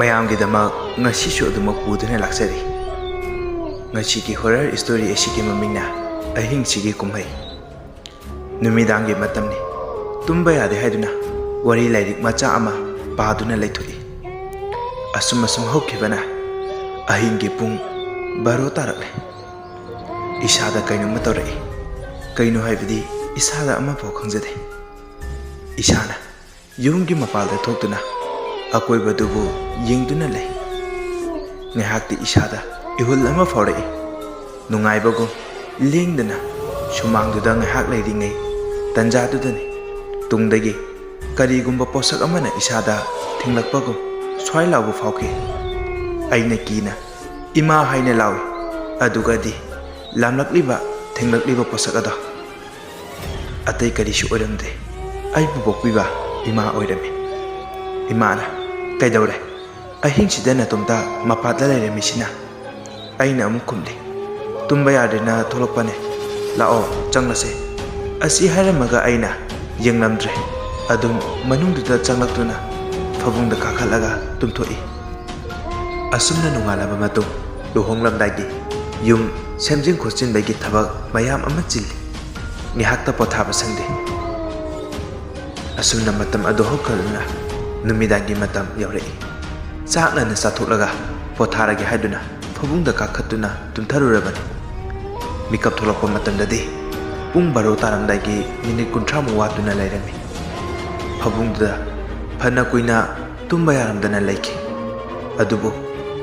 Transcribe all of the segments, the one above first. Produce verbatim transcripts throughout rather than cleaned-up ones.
ꯃꯌꯥꯝꯒꯤꯗꯃꯛ ꯉꯁꯤꯁꯨ ꯑꯗꯨꯃꯛ ꯄꯨꯗꯨꯅ ꯂꯥꯛꯆꯔꯤ꯫ ꯉꯁꯤꯒꯤ horror story ꯑꯁꯤꯒꯤ ꯃꯃꯤꯡꯅ ꯑꯍꯤꯡꯁꯤꯒꯤ ꯀꯨꯝꯍꯩ꯫ ꯅꯨꯃꯤꯗꯥꯡꯒꯤ ꯃꯇꯝꯅꯤ꯫ ꯇꯨꯝꯕ ꯌꯥꯗꯦ ꯍꯥꯏꯗꯨꯅ ꯋꯥꯔꯤ ꯂꯥꯏꯔꯤꯛ ꯃꯆꯥ ꯑꯃ ꯄꯥꯗꯨꯅ ꯂꯩꯊꯣꯛꯏ꯫ ꯑꯁꯨꯝ ꯑꯁꯨꯝ ꯍꯧꯈꯤꯕꯅ ꯑꯍꯤꯡꯒꯤ ꯄꯨꯡ ꯕꯥꯔꯣ ꯇꯥꯔꯛꯂꯦ꯫ ꯏꯁꯥꯗ ꯀꯩꯅꯣꯝꯃ ꯇꯧꯔꯛꯏ꯫ ꯀꯩꯅꯣ ꯍꯥꯏꯕꯗꯤ ꯏꯁꯥꯗ ꯑꯃꯐꯥꯎ ꯈꯪꯖꯗꯦ꯫ ꯏꯁꯥꯅ ꯌꯨꯝꯒꯤ ꯃꯄꯥꯜꯗ ꯊꯣꯛꯇꯨꯅ ꯑꯀꯣꯏꯕꯗꯨꯕꯨ ꯌꯦꯡꯗꯨꯅ ꯂꯩ꯫ ꯉꯥꯏꯍꯥꯛꯇꯤ ꯏꯁꯥꯗ ꯏꯍꯨꯜ ꯑꯃ ꯐꯥꯎꯔꯛꯏ꯫ ꯅꯨꯡꯉꯥꯏꯕꯒꯨꯝ ꯂꯦꯡꯗꯅ ꯁꯨꯃꯥꯡꯗꯨꯗ ꯉꯥꯏꯍꯥꯛ ꯂꯩꯔꯤꯉꯩ ꯇꯟꯖꯥꯗꯨꯗꯅꯤ ꯇꯨꯡꯗꯒꯤ ꯀꯔꯤꯒꯨꯝꯕ ꯄꯣꯠꯁꯛ ꯑꯃꯅ ꯏꯁꯥꯗ ꯊꯦꯡꯂꯛꯄꯒꯨꯝ ꯁ꯭ꯋꯥꯏ ꯂꯥꯎꯕ ꯐꯥꯎꯈꯤ꯫ ꯑꯩꯅ ꯀꯤꯅ "ꯏꯃꯥ" ꯍꯥꯏꯅ ꯂꯥꯎꯏ꯫ ꯑꯗꯨꯒꯗꯤ ꯂꯥꯝꯂꯛꯂꯤꯕ, ꯊꯦꯡꯂꯛꯂꯤꯕ ꯄꯣꯠꯁꯛ ꯑꯗꯣ ꯑꯇꯩ ꯀꯔꯤꯁꯨ ꯑꯣꯏꯔꯝꯗꯦ꯫ ꯑꯩꯕꯨ ꯄꯣꯛꯄꯤꯕ ꯏꯃꯥ ꯑꯣꯏꯔꯝꯃꯤ꯫ ꯏꯃꯥꯅ, "ꯀꯩꯗꯧꯔꯦ? ꯑꯍꯤꯡꯁꯤꯗ ꯅꯇꯣꯝꯇ ꯃꯄꯥꯟꯗ ꯂꯩꯔꯝꯃꯤꯁꯤꯅ?" ꯑꯩꯅ ꯑꯃꯨꯛ ꯈꯨꯝꯂꯤ, "ꯇꯨꯝꯕ ꯌꯥꯗ꯭ꯔꯦꯅ ꯊꯣꯛꯂꯛꯄꯅꯦ꯫ ꯂꯥꯛꯑꯣ, ꯆꯪꯂꯁꯦ"꯫ ꯑꯁꯤ ꯍꯥꯏꯔꯝꯃꯒ ꯑꯩꯅ ꯌꯦꯡꯂꯝꯗ꯭ꯔꯦ꯫ ꯑꯗꯨꯝ ꯃꯅꯨꯡꯗꯨꯗ ꯆꯪꯂꯛꯇꯨꯅ ꯐꯃꯨꯡꯗ ꯀꯥꯈꯠꯂꯒ ꯇꯨꯝꯊꯣꯛꯏ꯫ ꯑꯁꯨꯝꯅ ꯅꯣꯡꯉꯥꯜꯂꯕ ꯃꯇꯨꯡ, ꯂꯨꯍꯣꯡꯂꯝꯗꯥꯏꯒꯤ ꯌꯨꯝ ꯁꯦꯝꯖꯤꯟ ꯈꯣꯠꯆꯤꯟꯕꯒꯤ ꯊꯕꯛ ꯃꯌꯥꯝ ꯑꯃ ꯆꯤꯜꯂꯤ꯫ ꯉꯥꯏꯍꯥꯛꯇ ꯄꯣꯊꯥꯕ ꯁꯪꯗꯦ꯫ ꯑꯁꯨꯝꯅ ꯃꯇꯝ ꯑꯗꯨ ꯍꯧꯈ꯭ꯔꯗꯨꯅ ꯅꯨꯃꯤꯗꯥꯡꯒꯤ ꯃꯇꯝ ꯌꯧꯔꯛꯏ꯫ ꯆꯥꯛ ꯉꯟꯅ ꯆꯥꯊꯣꯛꯂꯒ ꯄꯣꯊꯥꯔꯒꯦ ꯍꯥꯏꯗꯨꯅ ꯐꯃꯨꯡꯗ ꯀꯥꯈꯠꯇꯨꯅ ꯇꯨꯝꯊꯔꯨꯔꯕꯅꯤ꯫ ꯃꯤꯀꯞ ꯊꯣꯛꯂꯛꯄ ꯃꯇꯝꯗꯗꯤ ꯄꯨꯡ ꯕꯥꯔꯣ ꯇꯥꯔꯝꯗꯥꯏꯒꯤ ꯃꯤꯅꯤꯠ ꯀꯨꯟꯊ꯭ꯔꯥꯃꯨꯛ ꯋꯥꯠꯇꯨꯅ ꯂꯩꯔꯝꯃꯤ꯫ ꯐꯃꯨꯡꯗꯨꯗ ꯐꯅ ꯀꯨꯏꯅ ꯇꯨꯝꯕ ꯌꯥꯔꯝꯗꯅ ꯂꯩꯈꯤ꯫ ꯑꯗꯨꯕꯨ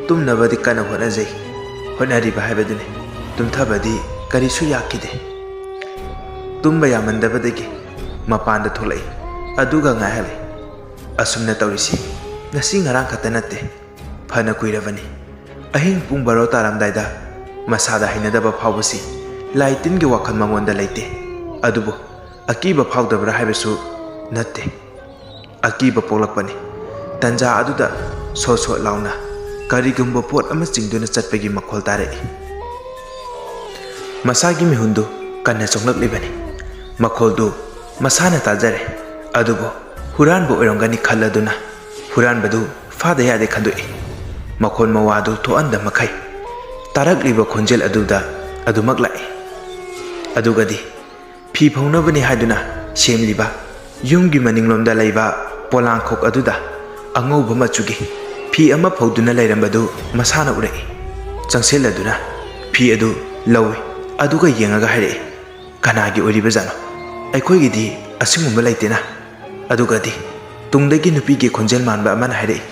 ꯇꯨꯝꯅꯕꯗꯤ ꯀꯟꯅ ꯍꯣꯠꯅꯖꯩ꯫ ꯍꯣꯠꯅꯔꯤꯕ ꯍꯥꯏꯕꯗꯨꯅꯤ꯫ ꯇꯨꯝꯊꯕꯗꯤ ꯀꯔꯤꯁꯨ ꯌꯥꯈꯤꯗꯦ꯫ ꯇꯨꯝꯕ ꯌꯥꯃꯟꯗꯕꯗꯒꯤ ꯃꯄꯥꯟꯗ ꯊꯣꯛꯂꯛꯏ꯫ ꯑꯗꯨꯒ ꯉꯥꯏꯍꯜꯂꯤ꯫ ꯑꯁꯨꯝꯅ ꯇꯧꯔꯤꯁꯤ ꯉꯁꯤ ꯉꯔꯥꯡ ꯈꯛꯇ ꯅꯠꯇꯦ꯫ ꯐꯅ ꯀꯨꯏꯔꯕꯅꯤ꯫ ꯑꯍꯤꯡ ꯄꯨꯡ ꯕꯥꯔꯣ ꯇꯥꯔꯝꯗꯥꯏꯗ ꯃꯁꯥꯗ ꯍꯩꯅꯗꯕ ꯐꯥꯎꯕꯁꯤ ꯂꯥꯏ ꯇꯤꯟꯒꯤ ꯋꯥꯈꯜ ꯃꯉꯣꯟꯗ ꯂꯩꯇꯦ꯫ ꯑꯗꯨꯕꯨ ꯑꯀꯤꯕ ꯐꯥꯎꯗꯕ꯭ꯔꯥ ꯍꯥꯏꯕꯁꯨ ꯅꯠꯇꯦ꯫ ꯑꯀꯤꯕ ꯄꯣꯛꯂꯛꯄꯅꯤ꯫ ꯇꯟꯖꯥ ꯑꯗꯨꯗ ꯁꯣꯠ ꯁꯣꯠ ꯂꯥꯎꯅ ꯀꯔꯤꯒꯨꯝꯕ ꯄꯣꯠ ꯑꯃ ꯆꯤꯡꯗꯨꯅ ꯆꯠꯄꯒꯤ ꯃꯈꯣꯜ ꯇꯥꯔꯛꯏ꯫ ꯃꯁꯥꯒꯤ ꯃꯤꯍꯨꯟꯗꯨ ꯀꯟꯅ ꯆꯣꯡꯂꯛꯂꯤꯕꯅꯤ꯫ ꯃꯈꯣꯜꯗꯨ ꯃꯁꯥꯅ ꯇꯥꯖꯔꯦ, ꯑꯗꯨꯕꯨ ꯍꯨꯔꯥꯟꯕ ꯑꯣꯏꯔꯝꯒꯅꯤ ꯈꯜꯂꯗꯨꯅ ꯍꯨꯔꯥꯟꯕꯗꯨ ꯐꯥꯗ ꯌꯥꯗꯦ ꯈꯟꯗꯣꯛꯏ꯫ ꯃꯈꯣꯟ ꯃꯋꯥꯗꯨ ꯊꯣꯛꯍꯟꯗ ꯃꯈꯩ ꯇꯥꯔꯛꯂꯤꯕ ꯈꯣꯟꯖꯦꯜ ꯑꯗꯨꯗ ꯑꯗꯨꯃꯛ ꯂꯥꯛꯏ꯫ ꯑꯗꯨꯒꯗꯤ ꯐꯤ ꯐꯧꯅꯕꯅꯤ ꯍꯥꯏꯗꯨꯅ ꯁꯦꯝꯂꯤꯕ ꯌꯨꯝꯒꯤ ꯃꯅꯤꯡꯂꯣꯝꯗ ꯂꯩꯕ ꯄꯣꯂꯥꯡꯈꯣꯛ ꯑꯗꯨꯗ ꯑꯉꯧꯕ ꯃꯆꯨꯒꯤ ꯐꯤ ꯑꯃ ꯐꯧꯗꯨꯅ ꯂꯩꯔꯝꯕꯗꯨ ꯃꯁꯥꯅ ꯎꯔꯛꯏ꯫ ꯆꯪꯁꯤꯜꯂꯗꯨꯅ ꯐꯤ ꯑꯗꯨ ꯂꯧꯏ꯫ ꯑꯗꯨꯒ ꯌꯦꯡꯉꯒ ꯍꯥꯏꯔꯛꯏ, "ꯀꯅꯥꯒꯤ ꯑꯣꯏꯔꯤꯕꯖꯥꯠꯅꯣ? ꯑꯩꯈꯣꯏꯒꯤꯗꯤ ꯑꯁꯤꯒꯨꯝꯕ ꯂꯩꯇꯦꯅ꯫" ꯑꯗꯨꯒꯗꯤ ꯇꯨꯡꯗꯒꯤ ꯅꯨꯄꯤꯒꯤ ꯈꯣꯟꯖꯦꯜ ꯃꯥꯟꯕ ꯑꯃꯅ ꯍꯥꯏꯔꯛꯏ,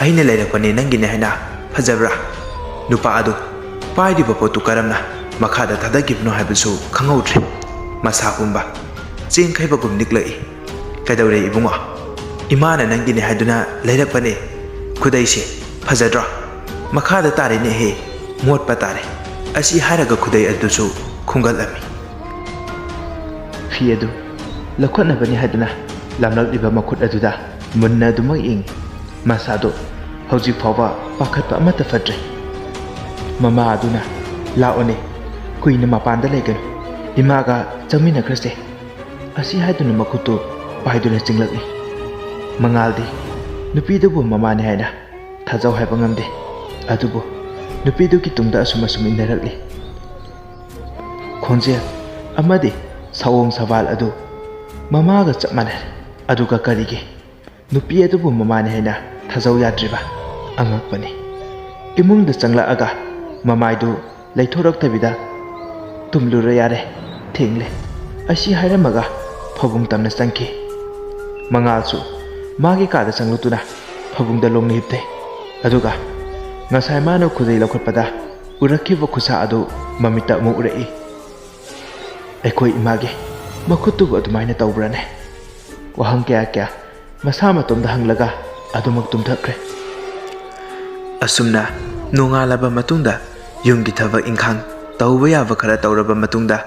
"ꯑꯩꯅ ꯂꯩꯔꯛꯄꯅꯦ ꯅꯪꯒꯤꯅꯦ ꯍꯥꯏꯅ꯫ ꯐꯖꯕ꯭ꯔꯥ?" ꯅꯨꯄꯥ ꯑꯗꯨ ꯄꯥꯏꯔꯤꯕ ꯄꯣꯠꯇꯨ ꯀꯔꯝꯅ ꯃꯈꯥꯗ ꯊꯥꯗꯈꯤꯕꯅꯣ ꯍꯥꯏꯕꯁꯨ ꯈꯪꯍꯧꯗ꯭ꯔꯦ꯫ ꯃꯁꯥ ꯄꯨꯝꯕ ꯆꯦꯟꯈꯩꯕꯒꯨꯝ ꯅꯤꯛꯂꯛꯏ꯫ "ꯀꯩꯗꯧꯔꯦ ꯏꯕꯨꯡꯉꯣ?" "ꯏꯃꯥꯅ ꯅꯪꯒꯤꯅꯦ ꯍꯥꯏꯗꯨꯅ ꯂꯩꯔꯛꯄꯅꯦ꯫ ꯈꯨꯗꯩꯁꯦ ꯐꯖꯗ꯭ꯔꯣ? ꯃꯈꯥꯗ ꯇꯥꯔꯦꯅꯦꯍꯦ, ꯃꯣꯠꯄ ꯇꯥꯔꯦ꯫ ꯑꯁꯤ ꯍꯥꯏꯔꯒ ꯈꯨꯗꯩ ꯑꯗꯨꯁꯨ ꯈꯨꯝꯒꯠꯂꯝꯃꯤ꯫ ꯐꯤ ꯑꯗꯨ ꯂꯧꯈꯠꯅꯕꯅꯤ ꯍꯥꯏꯗꯨꯅ ꯂꯥꯝꯂꯛꯂꯤꯕ ꯃꯈꯨꯠ ꯑꯗꯨꯗ ꯃꯨꯟꯅ ꯑꯗꯨꯃꯛ ꯌꯦꯡꯏ꯫ ꯃꯁꯥꯗꯨ ꯍꯧꯖꯤꯛ ꯐꯥꯎꯕ ꯄꯥꯈꯠꯄ ꯑꯃꯠꯇ ꯐꯠꯇ꯭ꯔꯦ꯫ ꯃꯃꯥ ꯑꯗꯨꯅ, "ꯂꯥꯛꯑꯣꯅꯦ, ꯀꯨꯏꯅ ꯃꯄꯥꯟꯗ ꯂꯩꯒꯅꯨ, ꯏꯃꯥꯒ ꯆꯪꯃꯤꯟꯅꯈ꯭ꯔꯁꯦ꯫" ꯑꯁꯤ ꯍꯥꯏꯗꯨꯅ ꯃꯈꯨꯠꯇꯨ ꯄꯥꯏꯗꯨꯅ ꯆꯤꯡꯂꯛꯏ꯫ ꯃꯉꯥꯜꯗꯤ ꯅꯨꯄꯤꯗꯨꯕꯨ ꯃꯃꯥꯅꯤ ꯍꯥꯏꯅ ꯊꯥꯖꯧ ꯍꯥꯏꯕ ꯉꯝꯗꯦ꯫ ꯑꯗꯨꯕꯨ ꯅꯨꯄꯤꯗꯨꯒꯤ ꯇꯨꯡꯗ ꯑꯁꯨꯝ ꯑꯁꯨꯝ ꯏꯟꯅꯔꯛꯂꯤ꯫ ꯈꯣꯟꯖꯦꯜ ꯑꯃꯗꯤ ꯁꯑꯣꯡ ꯁꯋꯥꯜ ꯑꯗꯨ ꯃꯃꯥꯒ ꯆꯞ ꯃꯥꯟꯅꯔꯦ꯫ ꯑꯗꯨꯒ ꯀꯔꯤꯒꯤ ꯅꯨꯄꯤ ꯑꯗꯨꯕꯨ ꯃꯃꯥꯅꯤ ꯍꯥꯏꯅ ꯊꯥꯖꯧ ꯌꯥꯗ꯭ꯔꯤꯕ? ꯑꯉꯛꯄꯅꯤ꯫ ꯏꯃꯨꯡꯗ ꯆꯪꯂꯛꯑꯒ ꯃꯃꯥꯏꯗꯨ ꯂꯩꯊꯣꯔꯛꯇꯕꯤꯗ, "ꯇꯨꯝꯂꯨꯔꯣ ꯌꯥꯔꯦ, ꯊꯦꯡꯂꯦ" ꯑꯁꯤ ꯍꯥꯏꯔꯝꯃꯒ ꯐꯃꯨꯡ ꯇꯝꯅ ꯆꯪꯈꯤ꯫ ꯃꯉꯥꯜꯁꯨ ꯃꯥꯒꯤ ꯀꯥꯗ ꯆꯪꯂꯛꯇꯨꯅ ꯐꯃꯨꯡꯗ ꯂꯣꯡꯅ ꯍꯤꯞꯇꯦ꯫ ꯑꯗꯨꯒ ꯉꯁꯥꯏ ꯃꯥꯅ ꯈꯨꯗꯩ ꯂꯧꯈꯠꯄꯗ ꯎꯔꯛꯈꯤꯕ ꯈꯨꯠꯁꯥ ꯑꯗꯨ ꯃꯃꯤꯠꯇ ꯑꯃꯨꯛ ꯎꯔꯛꯏ꯫ ꯑꯩꯈꯣꯏ ꯏꯃꯥꯒꯤ ꯃꯈꯨꯠꯇꯨꯕꯨ ꯑꯗꯨꯃꯥꯏꯅ ꯇꯧꯕ꯭ꯔꯥꯅꯦ? ꯋꯥꯍꯪ ꯀꯌꯥ ꯀꯌꯥ ꯃꯁꯥ ꯃꯇꯣꯝꯗ ꯍꯪꯂꯒ ꯑꯗꯨꯃꯛ ꯇꯨꯝꯊꯈ꯭ꯔꯦ꯫ ꯑꯁꯨꯝꯅ ꯅꯣꯡꯉꯥꯜꯂꯕ ꯃꯇꯨꯡꯗ ꯌꯨꯝꯒꯤ ꯊꯕꯛ ꯏꯪꯈꯥꯡ ꯇꯧꯕ ꯌꯥꯕ ꯈꯔ ꯇꯧꯔꯕ ꯃꯇꯨꯡꯗ,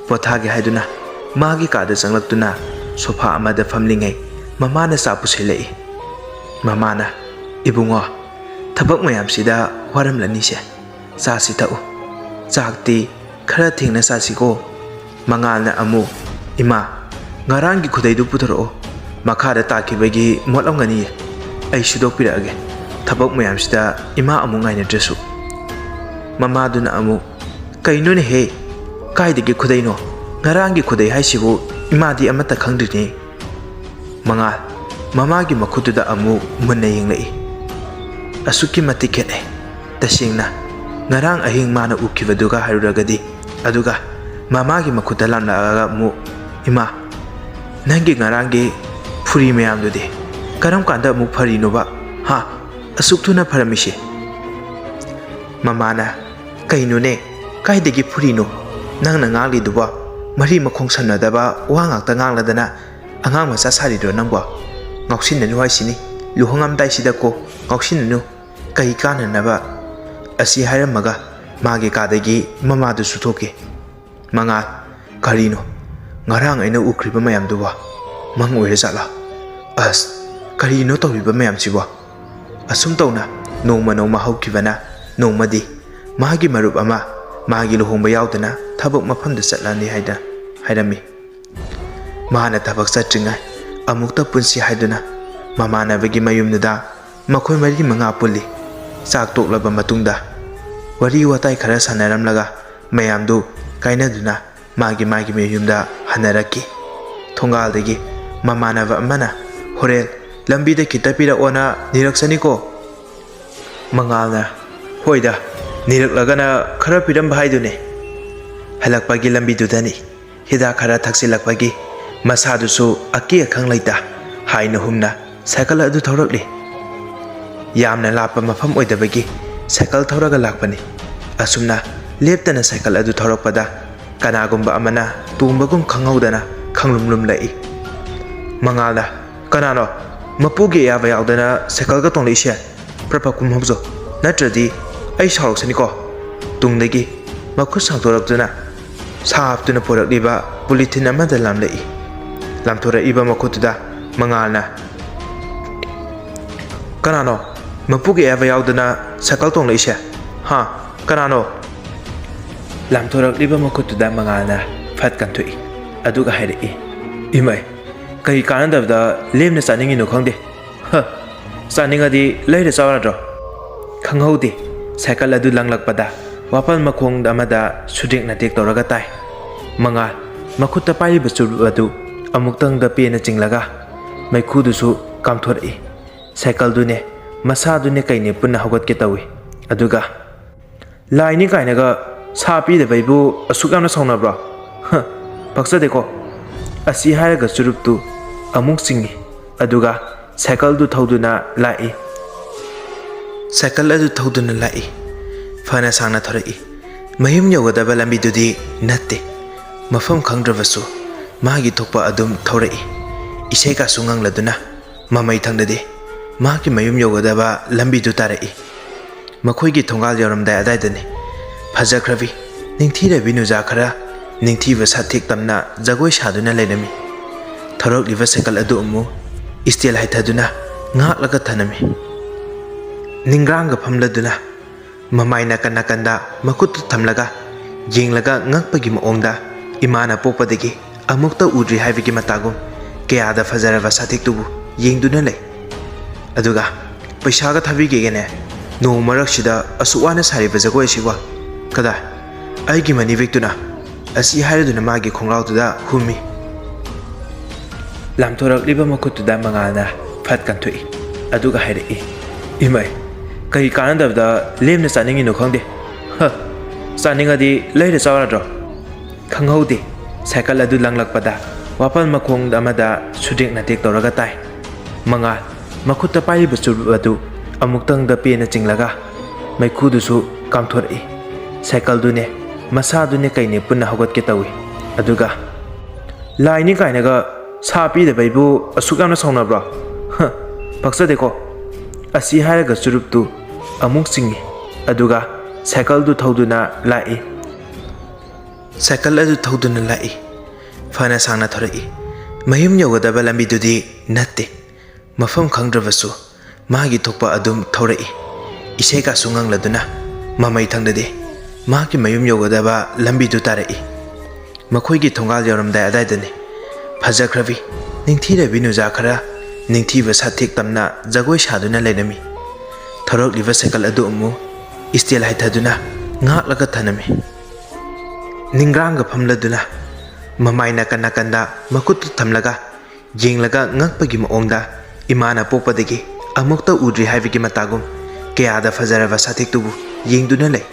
ꯄꯣꯊꯥꯒꯦ ꯍꯥꯏꯗꯨꯅ ꯃꯥꯒꯤ ꯀꯥꯗ ꯆꯪꯂꯛꯇꯨꯅ ꯁꯣꯐꯥ ꯑꯃꯗ ꯐꯝꯂꯤꯉꯩ ꯃꯃꯥꯅ ꯆꯥ ꯄꯨꯁꯤꯜꯂꯛꯏ꯫ ꯃꯃꯥꯅ, "ꯏꯕꯨꯡꯉꯣ, ꯊꯕꯛ ꯃꯌꯥꯝꯁꯤꯗ ꯋꯥꯔꯝꯂꯅꯤꯁꯦ꯫ ꯆꯥꯁꯤ ꯊꯛꯎ꯫ ꯆꯥꯛꯇꯤ ꯈꯔ ꯊꯦꯡꯅ ꯆꯥꯁꯤꯀꯣ꯫" ꯃꯉꯥꯜꯅ ꯑꯃꯨꯛ, "ꯏꯃꯥ, ꯉꯔꯥꯡꯒꯤ ꯈꯨꯗꯩꯗꯨ ꯄꯨꯊꯣꯔꯛꯑꯣ꯫ ꯃꯈꯥꯗ ꯇꯥꯈꯤꯕꯒꯤ ꯃꯣꯠꯂꯝꯒꯅꯤꯌꯦ꯫" ꯑꯩ ꯁꯨꯗꯣꯛꯄꯤꯔꯛꯑꯒꯦ꯫ ꯊꯕꯛ ꯃꯌꯥꯝꯁꯤꯗ ꯏꯃꯥ ꯑꯃꯨꯛ ꯉꯥꯏꯅꯗ꯭ꯔꯁꯨ꯫ ꯃꯃꯥꯗꯨꯅ ꯑꯃꯨꯛ, "ꯀꯩꯅꯣꯅꯦꯍꯦ? ꯀꯥꯏꯗꯒꯤ ꯈꯨꯗꯩꯅꯣ? ꯉꯔꯥꯡꯒꯤ ꯈꯨꯗꯩ ꯍꯥꯏꯁꯤꯕꯨ ꯏꯃꯥꯗꯤ ꯑꯃꯠꯇ ꯈꯪꯗ꯭ꯔꯤꯅꯦ꯫" ꯃꯉꯥꯜ ꯃꯃꯥꯒꯤ ꯃꯈꯨꯠꯇꯨꯗ ꯑꯃꯨꯛ ꯃꯨꯟꯅ ꯌꯦꯡꯂꯛꯏ꯫ ꯑꯁꯨꯛꯀꯤ ꯃꯇꯤꯛ ꯈꯦꯠꯅꯩ꯫ ꯇꯁꯦꯡꯅ, ꯉꯔꯥꯡ ꯑꯍꯤꯡ ꯃꯥꯅ ꯎꯈꯤꯕꯗꯨꯒ ꯍꯥꯏꯔꯨꯔꯒꯗꯤ꯫ ꯑꯗꯨꯒ ꯃꯃꯥꯒꯤ ꯃꯈꯨꯠꯇ ꯂꯥꯝꯂꯛꯑꯒ ꯑꯃꯨꯛ, "ꯏꯃꯥ, ꯅꯪꯒꯤ ꯉꯔꯥꯡꯒꯤ ꯐꯨꯔꯤ ꯃꯌꯥꯝꯗꯨꯗꯤ ꯀꯔꯝ ꯀꯥꯟꯗ ꯑꯃꯨꯛ ꯐꯔꯤꯅꯣꯕ? ꯍꯥ? ꯑꯁꯨꯛ ꯊꯨꯅ ꯐꯔꯝꯃꯤꯁꯦ?" ꯃꯃꯥꯅ, "ꯀꯩꯅꯣꯅꯦ? ꯀꯥꯏꯗꯒꯤ ꯐꯨꯔꯤꯅꯣ? ꯅꯪꯅ ꯉꯥꯡꯂꯤꯗꯨꯕꯣ? ꯃꯔꯤ ꯃꯈꯣꯡ ꯁꯝꯅꯗꯕ ꯋꯥ ꯉꯥꯛꯇ ꯉꯥꯡꯂꯗꯅ ꯑꯉꯥꯡ ꯃꯆꯥ ꯁꯥꯔꯤꯗ꯭ꯔꯣ ꯅꯪꯕꯣ? ꯉꯥꯎꯁꯤꯟꯅꯅꯨ ꯍꯥꯏꯁꯤꯅꯤ꯫ ꯂꯨꯍꯣꯡꯉꯝꯗꯥꯏꯁꯤꯗꯀꯣ ꯉꯥꯎꯁꯤꯟꯅꯅꯨ꯫ ꯀꯩ ꯀꯥꯟꯅꯅꯕ?" ꯑꯁꯤ ꯍꯥꯏꯔꯝꯃꯒ ꯃꯥꯒꯤ ꯀꯥꯗꯒꯤ ꯃꯃꯥꯗꯨꯁꯨ ꯊꯣꯛꯈꯤ꯫ "ꯃꯉꯥꯜ, ꯀꯔꯤꯅꯣ? ꯉꯔꯥꯡ ꯑꯩꯅ ꯎꯈ꯭ꯔꯤꯕ ꯃꯌꯥꯝꯗꯨꯕꯣ ꯃꯪ ꯑꯣꯏꯔꯖꯥꯠꯂꯥ? ꯑꯁ, ꯀꯔꯤꯅꯣ ꯇꯧꯔꯤꯕ ꯃꯌꯥꯝꯁꯤꯕꯣ?" ꯑꯁꯨꯝ ꯇꯧꯅ ꯅꯣꯡꯃ ꯅꯣꯡꯃ ꯍꯧꯈꯤꯕꯅ ꯅꯣꯡꯃꯗꯤ ꯃꯥꯒꯤ ꯃꯔꯨꯞ ꯑꯃ ꯃꯥꯒꯤ ꯂꯨꯍꯣꯡꯕ ꯌꯥꯎꯗꯅ ꯊꯕꯛ ꯃꯐꯝꯗ ꯆꯠꯂꯅꯤ ꯍꯥꯏꯅ ꯍꯥꯏꯔꯝꯃꯤ꯫ ꯃꯥꯅ ꯊꯕꯛ ꯆꯠꯇ꯭ꯔꯤꯉꯩ ꯑꯃꯨꯛꯇ ꯄꯨꯟꯁꯤ ꯍꯥꯏꯗꯨꯅ ꯃꯃꯥꯟꯅꯕꯒꯤ ꯃꯌꯨꯝꯗꯨꯗ ꯃꯈꯣꯏ ꯃꯔꯤ ꯃꯉꯥ ꯄꯨꯜꯂꯤ꯫ ꯆꯥꯛ ꯇꯣꯛꯂꯕ ꯃꯇꯨꯡꯗ ꯋꯥꯔꯤ ꯋꯥꯇꯥꯏ ꯈꯔ ꯁꯥꯟꯅꯔꯝꯂꯒ ꯃꯌꯥꯝꯗꯨ ꯀꯥꯏꯅꯗꯨꯅ ꯃꯥꯒꯤ ꯃꯥꯒꯤ ꯃꯌꯨꯝꯗ ꯍꯟꯅꯔꯛꯈꯤ꯫ ꯊꯣꯡꯒꯥꯜꯗꯒꯤ ꯃꯃꯥꯟꯅꯕ ꯑꯃꯅ, "ꯍꯣꯔꯦꯟ ꯂꯝꯕꯤꯗ ꯈꯤꯇ ꯄꯤꯔꯛꯑꯣꯅ ꯅꯤꯔꯛꯁꯅꯤꯀꯣ꯫" ꯃꯉꯥꯜꯅ, "ꯍꯣꯏꯗ, ꯅꯤꯔꯛꯂꯒꯅ ꯈꯔ ꯄꯤꯔꯝꯕ ꯍꯥꯏꯗꯨꯅꯤ꯫" ꯍꯜꯂꯛꯄꯒꯤ ꯂꯝꯕꯤꯗꯨꯗꯅꯤ꯫ ꯍꯤꯗꯥꯛ ꯈꯔ ꯊꯛꯆꯤꯜꯂꯛꯄꯒꯤ ꯃꯁꯥꯗꯨꯁꯨ ꯑꯀꯤ ꯑꯈꯪ ꯂꯩꯇ ꯍꯥꯏꯅ ꯍꯨꯝꯅ ꯁꯥꯏꯀꯜ ꯑꯗꯨ ꯊꯧꯔꯛꯂꯤ꯫ ꯌꯥꯝꯅ ꯂꯥꯞꯄ ꯃꯐꯝ ꯑꯣꯏꯗꯕꯒꯤ ꯁꯥꯏꯀꯜ ꯊꯧꯔꯒ ꯂꯥꯛꯄꯅꯤ꯫ ꯑꯁꯨꯝꯅ ꯂꯦꯞꯇꯅ ꯁꯥꯏꯀꯜ ꯑꯗꯨ ꯊꯧꯔꯛꯄꯗ ꯀꯅꯥꯒꯨꯝꯕ ꯑꯃꯅ ꯇꯣꯡꯕꯒꯨꯝ ꯈꯪꯍꯧꯗꯅ ꯈꯪꯂꯨꯝ ꯂꯨꯝꯂꯛꯏ꯫ ꯃꯉꯥꯜꯅ, "ꯀꯅꯥꯅꯣ? ꯃꯄꯨꯒꯤ ꯑꯌꯥꯕ ꯌꯥꯎꯗꯅ ꯁꯥꯏꯀꯜꯒ ꯇꯣꯡꯂꯛꯏꯁꯦ? ꯄ꯭ꯔꯞ ꯄ꯭ꯔꯞ ꯀꯨꯝꯍꯧꯖꯧ, ꯅꯠꯇ꯭ꯔꯗꯤ ꯑꯩ ꯁꯥꯎꯔꯛꯁꯅꯤꯀꯣ꯫" ꯇꯨꯡꯗꯒꯤ ꯃꯈꯨꯠ ꯁꯥꯡꯗꯣꯔꯛꯇꯨꯅ ꯁꯥ ꯍꯥꯞꯇꯨꯅ ꯄꯨꯔꯛꯂꯤꯕ ꯄꯣꯂꯤꯊꯤꯟ ꯑꯃꯗ ꯂꯥꯝꯂꯛꯏ꯫ ꯂꯥꯝꯊꯣꯔꯛꯏꯕ ꯃꯈꯨꯠꯇꯨꯗ ꯃꯉꯥꯜꯅ, "ꯀꯅꯥꯅꯣ? ꯃꯄꯨꯒꯤ ꯑꯌꯥꯕ ꯌꯥꯎꯗꯅ ꯁꯥꯏꯀꯜ ꯇꯣꯡꯂꯛꯏꯁꯦ? ꯍꯥ? ꯀꯅꯥꯅꯣ?" ꯂꯥꯝꯊꯣꯔꯛꯂꯤꯕ ꯃꯈꯨꯠꯇꯨꯗ ꯃꯉꯥꯜꯅ ꯐꯠ ꯀꯟꯊꯣꯛꯏ꯫ ꯑꯗꯨꯒ ꯍꯥꯏꯔꯛꯏ, "ꯏꯃꯥꯏ, ꯀꯔꯤ ꯀꯥꯟꯅꯗꯕꯗ ꯂꯦꯝꯅ ꯆꯥꯅꯤꯡꯉꯤꯅꯣ ꯈꯪꯗꯦ꯫ ꯍ, "ꯆꯥꯅꯤꯡꯉꯗꯤ ꯂꯩꯔ ꯆꯥꯎ ꯌꯥꯗ꯭ꯔꯣ?" ꯈꯪꯍꯧꯗꯦ, ꯁꯥꯏꯀꯜ ꯑꯗꯨ ꯂꯪꯂꯛꯄꯗ ꯋꯥꯄꯜ ꯃꯈꯣꯡ ꯑꯃꯗ ꯁꯨꯗꯦꯛ ꯅꯥꯇꯦꯛ ꯇꯧꯔꯒ ꯇꯥꯏ꯫ ꯃꯉꯥꯜ, ꯃꯈꯨꯠꯇ ꯄꯥꯏꯔꯤꯕ ꯆꯨꯔꯨꯞ ꯑꯗꯨ ꯑꯃꯨꯛꯇꯪꯗ ꯄꯦꯟꯅ ꯆꯤꯡꯂꯒ ꯃꯩꯈꯨꯗꯨꯁꯨ ꯀꯥꯝꯊꯣꯔꯛꯏ꯫ ꯁꯥꯏꯀꯜꯗꯨꯅꯦ, ꯃꯁꯥꯗꯨꯅꯦ ꯀꯩꯅꯦ ꯄꯨꯟꯅ ꯍꯧꯒꯠꯀꯦ ꯇꯧꯏ꯫ ꯑꯗꯨꯒ, "ꯂꯥꯏꯅꯤ ꯀꯥꯏꯅꯒ ꯁꯥ ꯄꯤꯗꯕꯩꯕꯨ ꯑꯁꯨꯛ ꯌꯥꯝꯅ ꯁꯥꯎꯅꯕ꯭ꯔꯣ? ꯍ, ꯄꯛꯆꯗꯦꯀꯣ!" ꯑꯁꯤ ꯍꯥꯏꯔꯒ ꯆꯨꯔꯨꯞꯇꯨ ꯑꯃꯨꯛ ꯆꯤꯡꯏ꯫ ꯑꯗꯨꯒ ꯁꯥꯏꯀꯜꯗꯨ ꯊꯧꯗꯨꯅ ꯂꯥꯛꯏ꯫ ꯁꯥꯏꯀꯜ ꯑꯗꯨ ꯊꯧꯗꯨꯅ ꯂꯥꯛꯏ꯫ ꯐꯅ ꯁꯥꯡꯅ ꯊꯧꯔꯛꯏ꯫ ꯃꯌꯨꯝ ꯌꯧꯒꯗꯕ ꯂꯝꯕꯤꯗꯨꯗꯤ ꯅꯠꯇꯦ꯫ ꯃꯐꯝ ꯈꯪꯗ꯭ꯔꯕꯁꯨ ꯃꯥꯒꯤ ꯊꯣꯛꯄ ꯑꯗꯨꯝ ꯊꯧꯔꯛꯏ꯫ ꯏꯁꯩ ꯀꯥꯁꯨ ꯉꯪꯂꯗꯨꯅ ꯃꯃꯩ ꯊꯪꯗꯗꯦ꯫ ꯃꯍꯥꯛꯀꯤ ꯃꯌꯨꯝ ꯌꯧꯒꯗꯕ ꯂꯝꯕꯤꯗꯨ ꯇꯥꯔꯛꯏ꯫ ꯃꯈꯣꯏꯒꯤ ꯊꯣꯡꯒꯥꯜ ꯌꯧꯔꯝꯗꯥꯏ ꯑꯗꯥꯏꯗꯅꯤ꯫ ꯐꯖꯈ꯭ꯔꯕꯤ, ꯅꯤꯡꯊꯤꯔꯕꯤ ꯅꯨꯖꯥ ꯈꯔ ꯅꯤꯡꯊꯤꯕ ꯁꯥꯊꯦꯛ ꯇꯝꯅ ꯖꯒꯣꯏ ꯁꯥꯗꯨꯅ ꯂꯩꯔꯝꯃꯤ꯫ ꯊꯧꯔꯛꯂꯤꯕ ꯁꯥꯏꯀꯜ ꯑꯗꯨ ꯑꯃꯨꯛ ꯏꯁꯇꯦꯜ ꯍꯥꯏꯊꯗꯨꯅ ꯉꯥꯛꯂꯒ ꯊꯅꯝꯃꯤ꯫ ꯅꯤꯡꯒ꯭ꯔꯥꯡꯒ ꯐꯝꯂꯗꯨꯅ ꯃꯃꯥꯏ ꯅꯥꯀꯟ ꯅꯥꯀꯟꯗ ꯃꯈꯨꯠꯇꯨ ꯊꯝꯂꯒ ꯌꯦꯡꯂꯒ ꯉꯛꯄꯒꯤ ꯃꯑꯣꯡꯗ ꯏꯃꯥꯅ ꯄꯣꯛꯄꯗꯒꯤ ꯑꯃꯨꯛꯇ ꯎꯗ꯭ꯔꯤ ꯍꯥꯏꯕꯒꯤ ꯃꯇꯥꯒꯨꯝ ꯀꯌꯥꯗ ꯐꯖꯔꯕ ꯁꯥꯊꯦꯛꯇꯨꯕꯨ ꯌꯦꯡꯗꯨꯅ ꯂꯩ꯫ ꯑꯗꯨꯒ, "ꯄꯩꯁꯥꯒ ꯊꯥꯕꯤꯒꯦꯒꯅꯦ, ꯅꯣꯡ ꯃꯔꯛꯁꯤꯗ ꯑꯁꯨꯛ ꯋꯥꯅ ꯁꯥꯔꯤꯕ ꯖꯒꯣꯏ ꯑꯁꯤꯕꯣ? ꯀꯗꯥꯏ? ꯑꯩꯒꯤ ꯃꯅꯤ ꯕꯦꯒꯇꯨꯅ?" ꯑꯁꯤ ꯍꯥꯏꯔꯗꯨꯅ ꯃꯥꯒꯤ ꯈꯣꯡꯒ꯭ꯔꯥꯎꯗꯨꯗ ꯍꯨꯝꯃꯤ꯫ ꯂꯥꯝꯊꯣꯔꯛꯂꯤꯕ ꯃꯈꯨꯠꯇꯨꯗ ꯃꯉꯥꯜꯅ ꯐꯠ ꯀꯟꯊꯣꯛꯏ꯫ ꯑꯗꯨꯒ ꯍꯥꯏꯔꯛꯏ, "ꯏꯃꯥꯏ, ꯀꯔꯤ ꯀꯥꯟꯅꯗꯕꯗ ꯂꯦꯝꯅ ꯆꯥꯅꯤꯡꯉꯤꯅꯣ ꯈꯪꯗꯦ꯫ ꯍ, ꯆꯥꯅꯤꯡꯉꯗꯤ ꯂꯩꯔ ꯆꯥꯎ ꯌꯥꯗ꯭ꯔꯣ?" ꯈꯪꯍꯧꯗꯦ, ꯁꯥꯏꯀꯜ ꯑꯗꯨ ꯂꯪꯂꯛꯄꯗ ꯋꯥꯄꯜ ꯃꯈꯣꯡ ꯑꯃꯗ ꯁꯨꯗꯦꯛ ꯅꯥꯇꯦꯛ ꯇꯧꯔꯒ ꯇꯥꯏ꯫ ꯃꯉꯥꯜ, ꯃꯈꯨꯠꯇ ꯄꯥꯏꯔꯤꯕ ꯆꯨꯔꯨꯞ ꯑꯗꯨ ꯑꯃꯨꯛꯇꯪꯗ ꯄꯦꯟꯅ ꯆꯤꯡꯂꯒ ꯃꯩꯈꯨꯗꯨꯁꯨ ꯀꯥꯝꯊꯣꯔꯛꯏ꯫ ꯁꯥꯏꯀꯜꯗꯨꯅꯦ, ꯃꯁꯥꯗꯨꯅꯦ ꯀꯩꯅꯦ ꯄꯨꯟꯅ ꯍꯧꯒꯠꯀꯦ ꯇꯧꯏ꯫ ꯑꯗꯨꯒ, "ꯂꯥꯏꯅꯤ ꯀꯥꯏꯅꯒ ꯁꯥ ꯄꯤꯗꯕꯩꯕꯨ ꯑꯁꯨꯛ ꯌꯥꯝꯅ ꯁꯥꯎꯅꯕ꯭ꯔꯣ? ꯍ, ꯄꯛꯆꯗꯦꯀꯣ!" ꯑꯁꯤ ꯍꯥꯏꯔꯒ ꯆꯨꯔꯨꯞꯇꯨ ꯑꯃꯨꯛ ꯆꯤꯡꯏ꯫ ꯑꯗꯨꯒ ꯁꯥꯏꯀꯜꯗꯨ ꯊꯧꯗꯨꯅ ꯂꯥꯛꯏ꯫ ꯁꯥꯏꯀꯜ ꯑꯗꯨ ꯊꯧꯗꯨꯅ ꯂꯥꯛꯏ꯫ ꯐꯅ ꯁꯥꯡꯅ ꯊꯧꯔꯛꯏ꯫ ꯃꯌꯨꯝ ꯌꯧꯒꯗꯕ ꯂꯝꯕꯤꯗꯨꯗꯤ ꯅꯠꯇꯦ꯫ ꯃꯐꯝ ꯈꯪꯗ꯭ꯔꯕꯁꯨ ꯃꯥꯒꯤ ꯊꯣꯛꯄ ꯑꯗꯨꯝ ꯊꯧꯔꯛꯏ꯫ ꯏꯁꯩ ꯀꯥꯁꯨ ꯉꯪꯂꯗꯨꯅ ꯃꯃꯩ ꯊꯪꯗꯗꯦ꯫ ꯃꯍꯥꯛꯀꯤ ꯃꯌꯨꯝ ꯌꯧꯒꯗꯕ ꯂꯝꯕꯤꯗꯨ ꯇꯥꯔꯛꯏ꯫ ꯃꯈꯣꯏꯒꯤ ꯊꯣꯡꯒꯥꯜ ꯌꯧꯔꯝꯗꯥꯏ ꯑꯗꯥꯏꯗꯅꯤ꯫ ꯐꯖꯈ꯭ꯔꯕꯤ, ꯅꯤꯡꯊꯤꯔꯕꯤ ꯅꯨꯖꯥ ꯈꯔ ꯅꯤꯡꯊꯤꯕ ꯁꯥꯊꯦꯛ ꯇꯝꯅ ꯖꯒꯣꯏ ꯁꯥꯗꯨꯅ ꯂꯩꯔꯝꯃꯤ꯫ ꯊꯧꯔꯛꯂꯤꯕ ꯁꯥꯏꯀꯜ ꯑꯗꯨ ꯑꯃꯨꯛ ꯏꯁꯇꯦꯜ ꯍꯥꯏꯊꯗꯨꯅ ꯉꯥꯛꯂꯒ ꯊꯅꯝꯃꯤ꯫ ꯅꯤꯡꯒ꯭ꯔꯥꯡꯒ ꯐꯝꯂꯗꯨꯅ ꯃꯃꯥꯏ ꯅꯥꯀꯟ ꯅꯥꯀꯟꯗ ꯃꯈꯨꯠꯇꯨ ꯊꯝꯂꯒ ꯌꯦꯡꯂꯒ ꯉꯛꯄꯒꯤ ꯃꯑꯣꯡꯗ ꯏꯃꯥꯅ ꯄꯣꯛꯄꯗꯒꯤ ꯑꯃꯨꯛꯇ ꯎꯗ꯭ꯔꯤ ꯍꯥꯏꯕꯒꯤ ꯃꯇꯥꯒꯨꯝ ꯀꯌꯥꯗ ꯐꯖꯔꯕ ꯁꯥꯊꯦꯛꯇꯨꯕꯨ ꯌꯦꯡꯗꯨꯅ ꯂꯩ꯫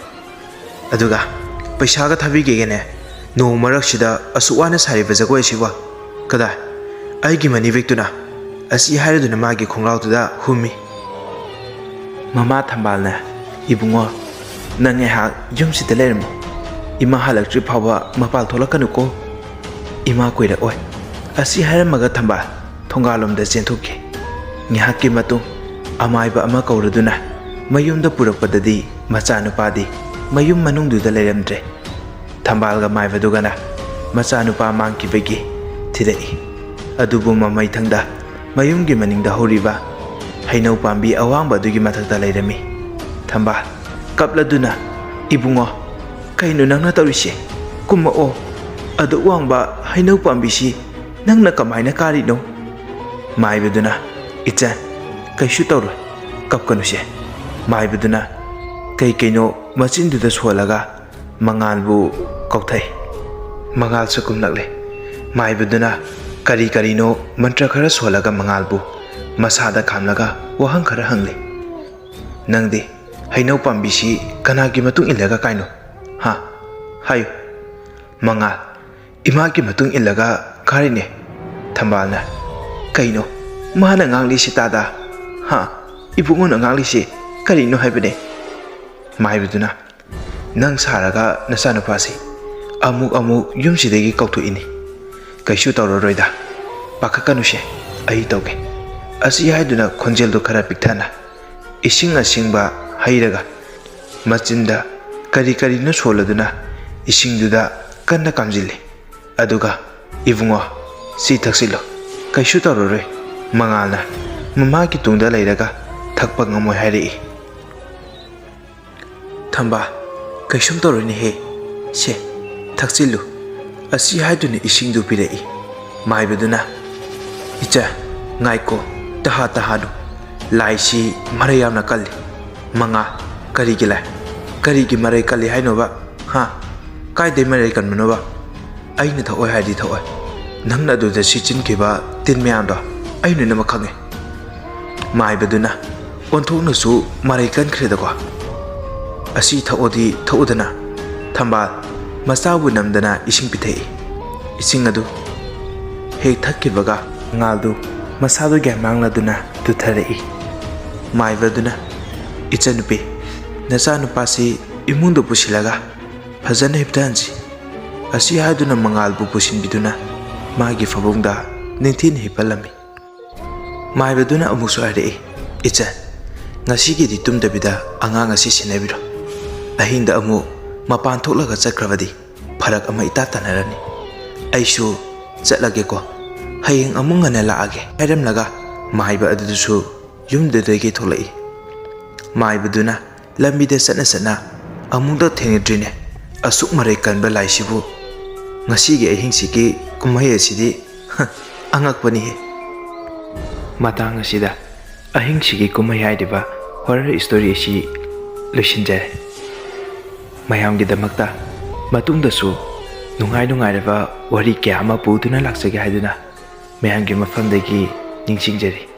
ꯑꯗꯨꯒ ꯄꯩꯁꯥꯒ ꯊꯥꯕꯤꯒꯦꯒꯅꯦ, ꯅꯣꯡ ꯃꯔꯛꯁꯤꯗ ꯑꯁꯨꯛ ꯋꯥꯅ ꯁꯥꯔꯤꯕ ꯖꯒꯣꯏ ꯑꯁꯤꯕꯣ? ꯀꯗꯥꯏ? ꯑꯩꯒꯤ ꯃꯅꯤꯕꯦꯛꯇꯨꯅ ꯑꯁꯤ ꯍꯥꯏꯔꯗꯨꯅ ꯃꯥꯒꯤ ꯈꯣꯡꯒ꯭ꯔꯥꯎꯗꯨꯗ ꯍꯨꯝꯃꯤ꯫ ꯃꯃꯥ ꯊꯝꯕꯥꯜꯅ, "ꯏꯕꯨꯡꯉꯣ, ꯅꯪ ꯉꯥꯏꯍꯥꯛ ꯌꯨꯝꯁꯤꯗ ꯂꯩꯔꯝꯃꯨ꯫ ꯏꯃꯥ ꯍꯜꯂꯛꯇ꯭ꯔꯤ ꯐꯥꯎꯕ ꯃꯄꯥꯜ ꯊꯣꯛꯂꯛꯀꯅꯨꯀꯣ꯫ ꯏꯃꯥ ꯀꯨꯏꯔꯛꯑꯣꯏ"꯫ ꯑꯁꯤ ꯍꯥꯏꯔꯝꯃꯒ ꯊꯝꯕꯥꯜ ꯊꯣꯡꯒꯥꯜꯂꯣꯝꯗ ꯆꯦꯟꯊꯣꯛꯈꯤ꯫ ꯉꯥꯏꯍꯥꯛꯀꯤ ꯃꯇꯨꯡ ꯑꯃꯥꯏꯕ ꯑꯃ ꯀꯧꯔꯗꯨꯅ ꯃꯌꯨꯝꯗ ꯄꯨꯔꯛꯄꯗꯗꯤ ꯃꯆꯥꯅꯨꯄꯥꯗꯤ ꯃꯌꯨꯝ ꯃꯅꯨꯡꯗꯨꯗ ꯂꯩꯔꯝꯗ꯭ꯔꯦ꯫ ꯊꯝꯕꯥꯜꯒ ꯃꯥꯏꯕꯗꯨꯒꯅ ꯃꯆꯥꯅꯨꯄꯥ ꯃꯥꯡꯈꯤꯕꯒꯤ ꯊꯤꯔꯛꯏ꯫ ꯑꯗꯨꯕꯨ ꯃꯃꯩꯊꯪꯗ ꯃꯌꯨꯝꯒꯤ ꯃꯅꯤꯡꯗ ꯍꯧꯔꯤꯕ ꯍꯩꯅꯧ ꯄꯥꯝꯕꯤ ꯑꯋꯥꯡꯕ ꯑꯗꯨꯒꯤ ꯃꯊꯛꯇ ꯂꯩꯔꯝꯃꯤ꯫ ꯊꯝꯕꯥꯜ ꯀꯞꯂꯗꯨꯅ, "ꯏꯕꯨꯡꯉꯣ, ꯀꯩꯅꯣ ꯅꯪꯅ ꯇꯧꯔꯤꯁꯦ? ꯀꯨꯝꯃꯛꯑꯣ꯫ ꯑꯗꯨꯛ ꯋꯥꯡꯕ ꯍꯩꯅꯧ ꯄꯥꯝꯕꯤꯁꯤ ꯅꯪꯅ ꯀꯃꯥꯏꯅ ꯀꯥꯔꯤꯅꯣ?" ꯃꯥꯏꯕꯗꯨꯅ, "ꯏꯆꯟ, ꯀꯩꯁꯨ ꯇꯧꯔꯣꯏ, ꯀꯞꯀꯅꯨꯁꯦ"꯫ ꯃꯥꯏꯕꯗꯨꯅ ꯀꯩ ꯀꯩꯅꯣ ꯃꯆꯤꯟꯗꯨꯗ ꯁꯣꯜꯂꯒ ꯃꯉꯥꯜꯕꯨ ꯀꯧꯊꯩ꯫ ꯃꯉꯥꯜꯁꯨ ꯀꯨꯝꯂꯛꯂꯦ꯫ ꯃꯥꯏꯕꯗꯨꯅ ꯀꯔꯤ ꯀꯔꯤꯅꯣ ꯃꯟꯇ꯭ꯔ ꯈꯔ ꯁꯣꯜꯂꯒ ꯃꯉꯥꯜꯕꯨ ꯃꯁꯥꯗ ꯈꯥꯝꯂꯒ ꯋꯥꯍꯪ ꯈꯔ ꯍꯪꯂꯦ꯫ "ꯅꯪꯗꯤ ꯍꯩꯅꯧ ꯄꯥꯝꯕꯤꯁꯤ ꯀꯅꯥꯒꯤ ꯃꯇꯨꯡ ꯏꯜꯂꯒ ꯀꯥꯏꯅꯣ? ꯍꯥ? ꯍꯥꯏꯌꯨ"꯫ ꯃꯉꯥꯜ, "ꯏꯃꯥꯒꯤ ꯃꯇꯨꯡ ꯏꯜꯂꯒ ꯀꯥꯔꯤꯅꯦ"꯫ ꯊꯝꯕꯥꯜꯅ, "ꯀꯩꯅꯣ ꯃꯥꯅ ꯉꯥꯡꯂꯤꯁꯤ ꯇꯥꯗ? ꯍꯥ? ꯏꯕꯨꯡꯉꯣꯅ ꯉꯥꯡꯂꯤꯁꯤ ꯀꯔꯤꯅꯣ ꯍꯥꯏꯕꯅꯦ?" ꯃꯥꯏꯕꯗꯨꯅ, "ꯅꯪ ꯁꯥꯔꯒ ꯅꯆꯥꯅꯨꯄꯥꯁꯤ ꯑꯃꯨꯛ ꯑꯃꯨꯛ ꯌꯨꯝꯁꯤꯗꯒꯤ ꯀꯧꯊꯣꯛꯏꯅꯤ꯫ ꯀꯩꯁꯨ ꯇꯧꯔꯔꯣꯏꯗ, ꯄꯥꯈꯠꯀꯅꯨꯁꯦ, ꯑꯩ ꯇꯧꯒꯦ"꯫ ꯑꯁꯤ ꯍꯥꯏꯗꯨꯅ ꯈꯣꯟꯖꯦꯜꯗꯨ ꯈꯔ ꯄꯤꯛꯊꯅ ꯏꯁꯤꯡ ꯑꯁꯤꯡꯕ ꯍꯩꯔꯒ ꯃꯆꯤꯟꯗ ꯀꯔꯤ ꯀꯔꯤꯅꯣ ꯁꯣꯜꯂꯗꯨꯅ ꯏꯁꯤꯡꯗꯨꯗ ꯀꯟꯅ ꯀꯥꯝꯖꯤꯜꯂꯤ꯫ ꯑꯗꯨꯒ, "ꯏꯕꯨꯡꯉꯣ, ꯁꯤ ꯊꯛꯆꯤꯜꯂꯨ, ꯀꯩꯁꯨ ꯇꯧꯔꯔꯣꯏ"꯫ ꯃꯉꯥꯜꯅ ꯃꯃꯥꯒꯤ ꯇꯨꯡꯗ ꯂꯩꯔꯒ ꯊꯛꯄ ꯉꯝꯃꯣꯏ ꯍꯥꯏꯔꯛꯏ꯫ ꯊꯝꯕꯥꯜ, "ꯀꯩꯁꯨꯝ ꯇꯧꯔꯣꯏꯅꯦꯍꯦ, ꯁꯦ, ꯊꯛꯆꯤꯜꯂꯨ"꯫ ꯑꯁꯤ ꯍꯥꯏꯗꯨꯅ ꯏꯁꯤꯡꯗꯨ ꯄꯤꯔꯛꯏ꯫ ꯃꯥꯏꯕꯗꯨꯅ, "ꯏꯆꯥ, "ꯉꯥꯏꯀꯣ, ꯇꯍꯥ ꯇꯍꯥꯅꯨ꯫ ꯂꯥꯏꯁꯤ ꯃꯔꯩ ꯌꯥꯝꯅ ꯀꯜꯂꯤ꯫ ꯃꯉꯥ, ꯀꯔꯤꯒꯤ ꯂꯥꯏ? ꯀꯔꯤꯒꯤ ꯃꯔꯩ ꯀꯜꯂꯤ ꯍꯥꯏꯅꯣꯕ? ꯍꯥ? ꯀꯥꯏꯗꯩ ꯃꯔꯩ ꯀꯟꯕꯅꯣꯕ? ꯑꯩꯅ ꯊꯛꯑꯣꯏ ꯍꯥꯏꯔꯗꯤ ꯊꯛꯑꯣꯏ꯫ ꯅꯪꯅ ꯑꯗꯨꯗ ꯁꯤꯠꯆꯤꯟꯈꯤꯕ ꯇꯤꯟ ꯃꯌꯥꯝꯗꯣ ꯑꯩ ꯂꯣꯏꯅꯃꯛ ꯈꯪꯉꯦ꯫" ꯃꯥꯏꯕꯗꯨꯅ ꯑꯣꯟꯊꯣꯛꯅꯁꯨ ꯃꯔꯩ ꯀꯟꯈ꯭ꯔꯦꯗꯀꯣ꯫ "ꯑꯁꯤ ꯊꯛꯑꯣꯗꯤ ꯊꯛꯎꯗꯅ꯫" ꯊꯝꯕꯥꯜ ꯃꯆꯥꯕꯨ ꯅꯝꯗꯅ ꯏꯁꯤꯡ ꯄꯤꯊꯛꯏ꯫ ꯏꯁꯤꯡ ꯑꯗꯨ ꯍꯦꯛ ꯊꯛꯈꯤꯕꯒ ꯃꯉꯥꯜꯗꯨ ꯃꯁꯥꯗꯨ ꯒ꯭ꯌꯥꯟ ꯃꯥꯡꯂꯗꯨꯅ ꯇꯨꯊꯔꯛꯏ꯫ ꯃꯥꯏꯕꯗꯨꯅ, "ꯏꯆꯟꯅꯨꯄꯤ, ꯅꯆꯥꯅꯨꯄꯥꯁꯤ ꯏꯃꯨꯡꯗ ꯄꯨꯁꯤꯜꯂꯒ ꯐꯖꯅ ꯍꯤꯞꯊꯍꯟꯁꯤ꯫" ꯑꯁꯤ ꯍꯥꯏꯗꯨꯅ ꯃꯉꯥꯜꯕꯨ ꯄꯨꯁꯤꯟꯕꯤꯗꯨꯅ ꯃꯥꯒꯤ ꯐꯃꯨꯡꯗ ꯅꯤꯡꯊꯤꯅ ꯍꯤꯞꯍꯜꯂꯝꯃꯤ꯫ ꯃꯥꯏꯕꯗꯨꯅ ꯑꯃꯨꯛꯁꯨ ꯍꯥꯏꯔꯛꯏ, "ꯏꯆꯟ, ꯉꯁꯤꯒꯤꯗꯤ ꯇꯨꯝꯗꯕꯤꯗ ꯑꯉꯥꯡ ꯑꯁꯤ ꯁꯦꯟꯅꯕꯤꯔꯣ꯫ ꯑꯍꯤꯡꯗ ꯑꯃꯨꯛ ꯃꯄꯥꯟ ꯊꯣꯛꯂꯒ ꯆꯠꯈ꯭ꯔꯕꯗꯤ ꯐꯔꯛ ꯑꯃ ꯏꯇꯥ ꯇꯥꯅꯔꯅꯤ꯫ ꯑꯩꯁꯨ ꯆꯠꯂꯒꯦꯀꯣ꯫ ꯍꯌꯦꯡ ꯑꯃꯨꯛ ꯉꯟꯅ ꯂꯥꯛꯑꯒꯦ" ꯍꯥꯏꯔꯝꯂꯒ ꯃꯥꯏꯕ ꯑꯗꯨꯗꯨꯁꯨ ꯌꯨꯝꯗꯨꯗꯒꯤ ꯊꯣꯛꯂꯛꯏ꯫ ꯃꯥꯏꯕꯗꯨꯅ ꯂꯝꯕꯤꯗ ꯆꯠꯅ ꯆꯠꯅ, "ꯑꯃꯨꯛꯇ ꯊꯦꯡꯅꯗ꯭ꯔꯤꯅꯦ ꯑꯁꯨꯛ ꯃꯔꯩ ꯀꯟꯕ ꯂꯥꯏꯁꯤꯕꯨ꯫ ꯉꯁꯤꯒꯤ ꯑꯍꯤꯡꯁꯤꯒꯤ ꯀꯨꯝꯍꯩ ꯑꯁꯤꯗꯤ, ꯍ, ꯑꯉꯛꯄꯅꯤꯍꯦ꯫" ꯃꯇꯥꯡ ꯑꯁꯤꯗ ꯑꯍꯤꯡꯁꯤꯒꯤ ꯀꯨꯝꯍꯩ ꯍꯥꯏꯔꯤꯕ horror story ꯑꯁꯤ ꯂꯣꯏꯁꯤꯟꯖꯔꯦ꯫ ꯃꯌꯥꯝꯒꯤꯗꯃꯛꯇ ꯃꯇꯨꯡꯗꯁꯨ ꯅꯨꯡꯉꯥꯏ ꯅꯨꯡꯉꯥꯏꯔꯕ ꯋꯥꯔꯤ ꯀꯌꯥ ꯑꯃ ꯄꯨꯗꯨꯅ ꯂꯥꯛꯆꯒꯦ ꯍꯥꯏꯗꯨꯅ ꯃꯌꯥꯝꯒꯤ ꯃꯐꯝꯗꯒꯤ ꯅꯤꯡꯁꯤꯡꯖꯔꯤ꯫